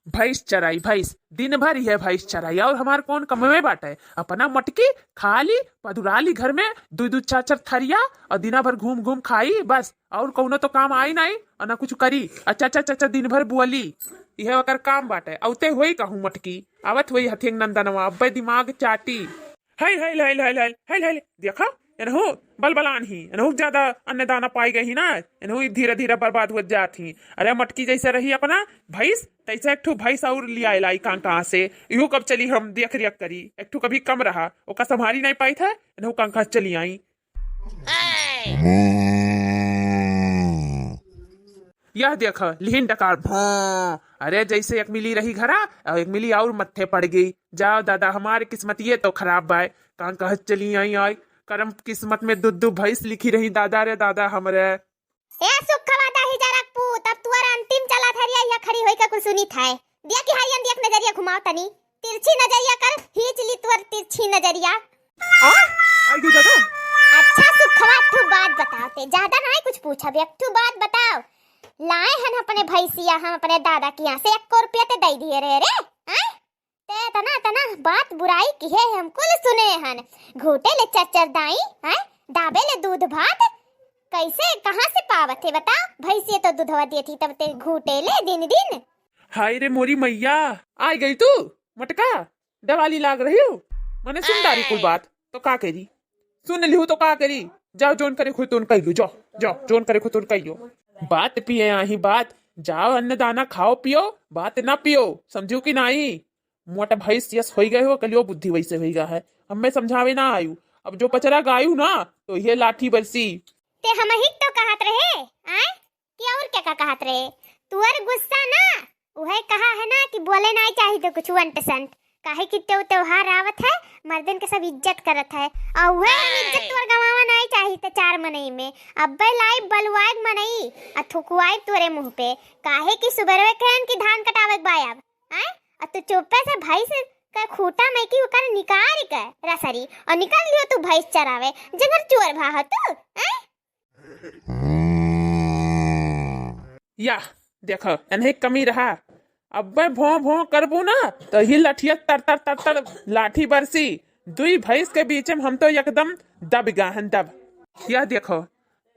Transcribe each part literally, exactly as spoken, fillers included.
भैंस चराई, भैंस, दिन भर इहे भैंस चराई, और हमार कौन कमवे बाटे? अपना मटकी खाली पदुराली घर में दुइ दुइ चार चार थरिया, और दिना भर घूम घूम खाई बस, और कौनो तो काम आई नाई, और ना कुछ करी। अच्छा, अच्छा, अच्छा, अच्छा, दिन भर बुअली, इहे ओकर काम बाटे। औते होई कहूँ मटकी, आवत होई हथियंग नंदनवा, अब्बे दिमाग चाटी। हाय, हाय, हाय, हाय, हाय, हाय, हाय, देखा, एनहु बलबलान ही, एनहु ज्यादा अन्न दाना पाई गई ही ना, एनहु धीरे धीरे बर्बाद होत जात ही। अरे मटकी जैसे रही अपना भैंस, तैसे एक ठो भैंस और लिया लाई कां कां से। इहू कब चली हम देख रेख करी, एक ठो कभी कम रहा, ओका संभारी नहीं पाई था, एनहु कां कां चली आई। यह देख, लिहिन डकार, भौं। अरे, जैसे एक मिली रही घरा, और एक मिली और मत्थे पड़ गई। जाओ दादा, हमार किस्मतिये तो खराब बाय। कां कहत चली आई, आई। करम किस्मत में दू दू भैंस लिखी रही, दादा रे दादा हमरे। ए सुखवा दही जरक पूत, अब तुअर अंतिम चला थरिया, या खड़ी होई के कुल सुनित है। दिया कि हरियन दिया के नजरिया घुमाओ तनी। तिरछी नजरिया कर, खींच ली तुअर तिरछी नजरिया। आ? आई गई दादा। अच्छा सुखवा, एक ठू बात बताओ ते, ज्यादा नाई कुछ पूछब, एक ठू बात बताओ। लाए हन अपने भैंसिया हम अपने दादा के यहाँ से, एक रुपया ते दे दिए रहे रे, आय? ते तना तना बात बुराई किहे हम कुल सुने हन, घूटे ले चरचर दाई, आय? दाबे ले दूध भात, कैसे कहाँ से पावत है बताओ? भैंसिया तो दूधवा देती तब ते घूटे ले दिन दिन। हाय रे मोरी मैया, आ गई तू मटका, डवाली लाग रही हो, मने सुन तारी कुल बात तो का करी, सुन लिहू तो का करी, जाओ जोन करे खुद तोन कह लो, जाओ, जाओ जोन करे खुद तोन कह लो। बात पिए आही बात, जाओ अन्न दाना खाओ पियो, बात ना पियो, समझू कि नाई? मोटा भैंस यस होई गए हो, कलियो बुद्धि वैसे होई गा है, हमें समझावे ना आयु, अब जो पचरा गायु ना तो ये लाठी बरसी। ते हम ही तो कहत रहे, आय? कि और क्या का कहत रहे? तुअर गुस्सा ना, उहे कहा है ना कि बोले नाई चाहित कुछ अंट संट, काहे कि त्यो त्योहार आवत है, मर्दन के सब इज्जत करत है, और उहे हम इज्जत तुअर गंवावा नाई चाहित चार मनई में। अब्बे लाई बलुआए मनई, आ थुकुआए तोरे मुंह पे, काहे कि सुबेरवे कहन कि धान कटावे के बा अब, आय? आ तू चुप्पे से भैंस के खूटा में की ओकर निकाल के रसरी, और निकल लियो तू भैंस चरावे, जंगर चोर भा हो तू, आय? या, देखो, एनही कमी रहा। अब्बे भों भों करबू ना, तो ही लठिया तर तर तर तर लाठी बरसी। दुई भैंस के बीच में हम तो एकदम दब गा हन, दब। या देखो,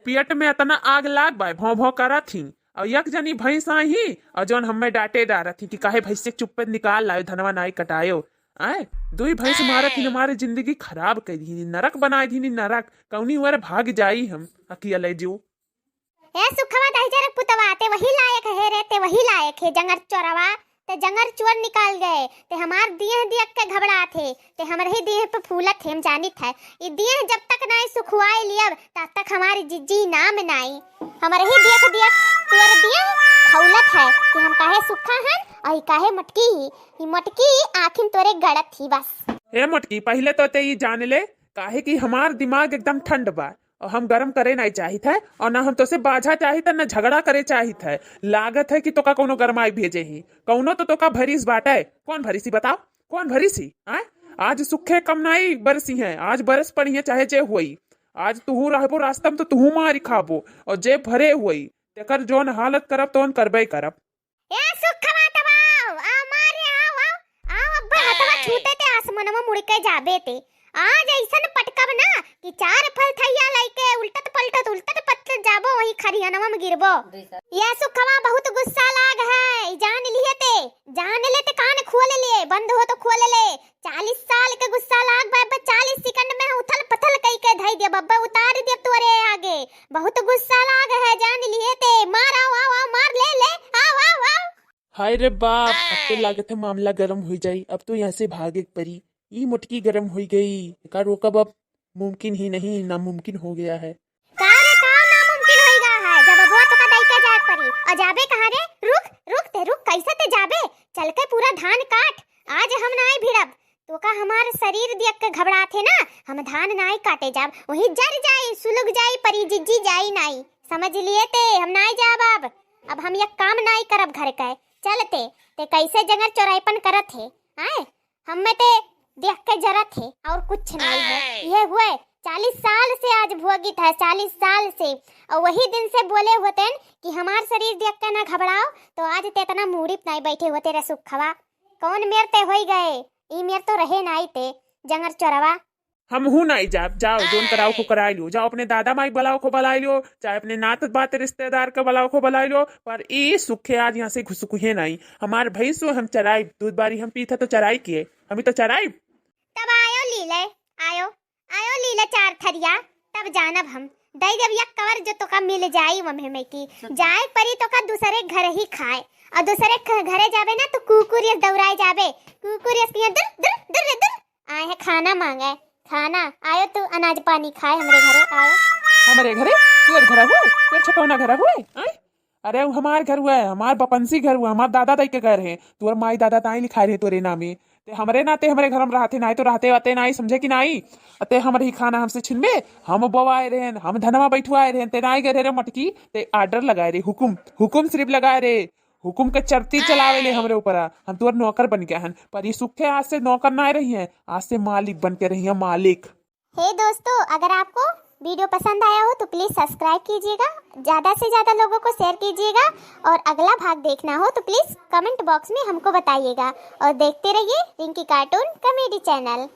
पेट में इतना आग लाग बाय, भों भों करत ही। और एक जनी भैंस आई ही, और जौन हमें डांटे डारत ही कि काहे भैंस से चुप्पे निकाल लायो, धनवा नाई कटायो। आय, दुई भैंस मारत ही, हमारे जिंदगी खराब कर दी, नरक बनाए दी, नरक। कौनी ओर भाग जाई हम, अकेले जो। ए सुखवा दहिजरक पुतवा, ते वही लायक है रे, ते वही लायक है, जंगर चोरवा, ते जंगर चोर निकाल गए, ते हमार देह देख के घबरात है, ते हमरे ही देह पे फूलत है, हम जानित है। ई देह जब तक नाई सुखवाए लियब, तब तक हमारी जिज्जी नाम नाई। हमरे ही देख देख तोर देह फूलत है कि हम काहे सुखा हन और ई काहे मोटकी ही। ई मोटकी आँखिन तोरे गड़त ही बस। ए मोटकी, पहिले तो ते ई जान ले, काहे कि हमार दिमाग एकदम ठंड बा। और हम गरम करे नाई चाहित है, और ना हम तोसे बाझा चाहित है, ना झगड़ा करे चाहित है। लागत है कि तोका कौनो गरमाई भेजे ही, कौनो तो तोका भरीस बाटे। कौन भरीसी बताओ, कौन भरीसी? आय, आज सुखे कम नाई बरसी है, आज बरस पड़ी है चाहे जे होई। आज तुहू रहबो रास्ता में तो तुहू मारी खाबो, और जे भरे होई तेकर जौन हालत करब तौन करबे करब। ए सुखवा तब आओ, आओ मारे, आओ, आओ, आओ, अब्बे हथवा छूटे ते आसमनवा मुड़ के जाबे ते। आज ऐसन पटकब ना कि चार फल थैया लइके उल्टत पलटत, उल्टत पलटत जाबो, वही खरिहनवा में गिरबो। ए सुखवा बहुत गुस्सा लाग है, जान लिए ते, जान ले ते कान खोल ले, बंद हो तो खोल ले। चालीस साल के गुस्सा लाग बा, अब्बे चालीस सेकंड में उथल पथल कई के धई दिया, बब्बे उतार दिया तोरे आगे। बहुत गुस्सा लाग है, जान लिए ते। मार, आओ, आओ, आओ, मार, ले, ले, आओ, आओ, आओ। हाय रे बाप, अब तो लागत है मामला गरम हुई जाई, अब तो यहाँ से भागे के परी। ई मोटकी गरम हुई गई, एका रोकब अब मुमकिन ही नहीं, नामुमकिन हो गया है। का रे, का नामुमकिन होई गा है? जब अबुआ तो का दई के जाए के परी। और जाबे कहाँ रे? रुक, रुक ते, रुक, कैसे ते जाबे? चल के पूरा धान काट, आज हम नाई भिड़ब। तो का हमार शरीर देख के घबरात है ना, हम धान नाई काटे जाब, वही जर जाई, सुलग जाई, परी जिज्जी जाई नाई, समझ लिए ते, हम नाई जाब अब। अब हम एक काम नाई करब घर के, चल ते, ते कैसे जंगर चोराईपन करत है, आए? हमें ते देख के जरत है और कुछ नहीं है। ये हुए चालीस साल से आज भोगित है, चालीस साल से। और वही दिन से बोले होतेन कि हमार शरीर देख के ना घबराओ, तो आज ते इतना मूड़ी पे नहीं बैठे होते रे सुखवा। कौन मेर ते होई गए, ई मेर तो रहे नाई ते, जंगर चोरवा। हमहू नाई जाब, जाओ, जोन कराओ को कराई लियो, जाओ अपने दादा माई बुलाओ को बुलाई लियो, चाहे अपने नात बात रिश्तेदार के बुलाओ को बुलाई लियो, पर ई सुखे आज यहाँ से घुसकुहे नाई। हमार भैंस हो, हम चराई, दूध बारी हम पीत है तो चराई किए, हम ही तो चराई। तब आयो लीले, आयो, आयो लीले चार थरिया, तब जानब हम। दई देब एक कवर जो तोका मिल जाई वम्हे में की। जाए परी तोका दूसरे घर ही खाए, और दूसरे ख-, घरे जाबे ना तो कुकुर यस दौड़ाए जाबे, कुकुर यस किया दुर, दुर, दुर रे दुर। आए है खाना मांगे, खाना। आयो तू अनाज पानी खाए हमरे घरे, आयो। हमरे घरे? तोर घर हुए? तोर छटौना घर हुए? आए? अरे, उ हमार घर हुआ है, हमार बपंसी घर हुआ, हमार दादा दाई के घर है। तोर माई दादा ताई लिखाए रहे तोरे नामे। ते हमरे नाते हमरे घर में रहते नाई तो रहते आते नाई, समझे कि नाई? अते हमरे ही खाना हमसे छिनबे, हम बोवाए रहेन, हम धनवा बैठवाए रहेन, ते नाई गए रहे मटकी, ते order लगाए रहे, हुकुम, हुकुम सिर्फ लगाए रहे, हुकुम के चरती चलावे ले हमरे ऊपर। हम तोर नौकर बन गया हन, पर ये सुखे आज से नौकर ना रही हैं, आज से मालिक बन के रही हैं, मालिक। हे दोस्तों, अगर आपको वीडियो पसंद आया हो तो प्लीज सब्सक्राइब कीजिएगा, ज़्यादा से ज़्यादा लोगों को शेयर कीजिएगा, और अगला भाग देखना हो तो प्लीज कमेंट बॉक्स में हमको बताइएगा, और देखते रहिए रिंकी कार्टून कॉमेडी चैनल।